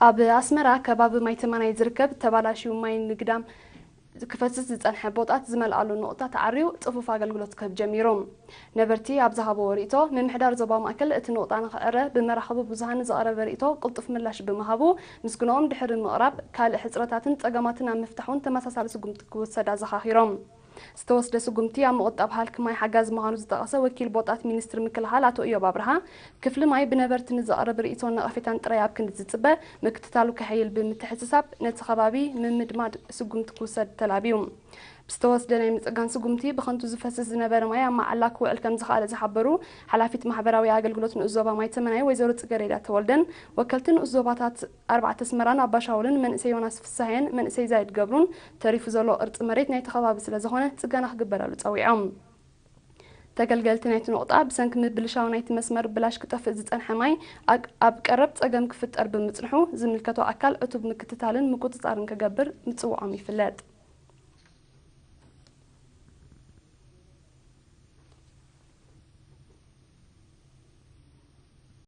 ኣብ ኣስመራ ከባቢ ማይ ተማናይ ዝርከብ ተባላሽዩ ማይ ንግዳም ክፈስስ ዝጸንሐ ቦጣት ዝመልኣሉ ነቑጣ ተዓርዩ ጽፉፍ ኣገልግሎት ክህብ ጀሚሩ። ነበርቲ ኣብ ዝሃብዎ ርእይቶ፣ ምምሕዳር ዞባ ማእከል እቲ ነቑጣ ንኽዕረ ብመራኸቢ ብዙሃን ዝቐረበ ርእይቶ ቅልጡፍ ምላሽ ብምሃቡ ምስግንኦም ድሕሪ ምቕራብ፣ ካልእ ሕጽረታትን ጸገማትን ኣብ ምፍታሕ እውን ተመሳሳሊ ስጉምቲ ክውሰድ ኣዘኻኺሮም። ዝተወስደ ስጉምቲ ኣብ ምቑጣብ ሃልኪ ማይ ሓጋዚ ምዃኑ ዝጠቐሰ ወኪል ቦጣት ሚኒስትሪ ምክልኻል ኣቶ እዮብ ኣብርሃ፣ ክፍሊ ማይ ብነበርቲ ንዝቐርብ ርእይቶን ነቐፌታን ጥራይ ኣብ ክንዲ ዝጽበ፣ ምክትታሉ ከሐይል ብምትሕስሳብ፣ ነቲ ከባቢ ምምድማድ ስጉምቲ ክውሰድ ተላብዩ። ብዝተወስደ ናይ ምጽጋን ስጉምቲ ብኸንቱ ዝፈስስ ዝነበረ ማይ ኣብ መዓላ ክውዕል ከም ዝኸኣለ ዝሓበሩ ሓላፊት ማሕበራዊ ኣገልግሎት ንኡስ ዞባ ማይ ተመናይ ወይዘሮ ጽገሬዳ ተወልደን፣ ወከልቲ ንኡስ ዞባታት ኣርባዕተ ኣስመራን ኣባሻውልን መንእሰይ ዮናስ ፍሳሐን መንእሰይ ዛይድ ገብሩን፣ ተሪፉ ዘሎ ቅርጺ መሬት ናይቲ ከባቢ ስለ ዝኾነ ጽገና ክግበረሉ ጸዊዖም። ተገልገልቲ ናይቲ ነቑጣ ብሰንኪ ምብልሻው ናይቲ መስመር ብላሽ ክጠፍእ ዝጸንሐ ማይ ኣግ-፣ ኣብ ቀረብ ጸገም ክፍጠር ብምጽንሑ ዝምልከቶ ኣካል ዕቱብ ምክትታልን ምቁጽጻርን ክገብር ምጽውዖም ይፍለጥ።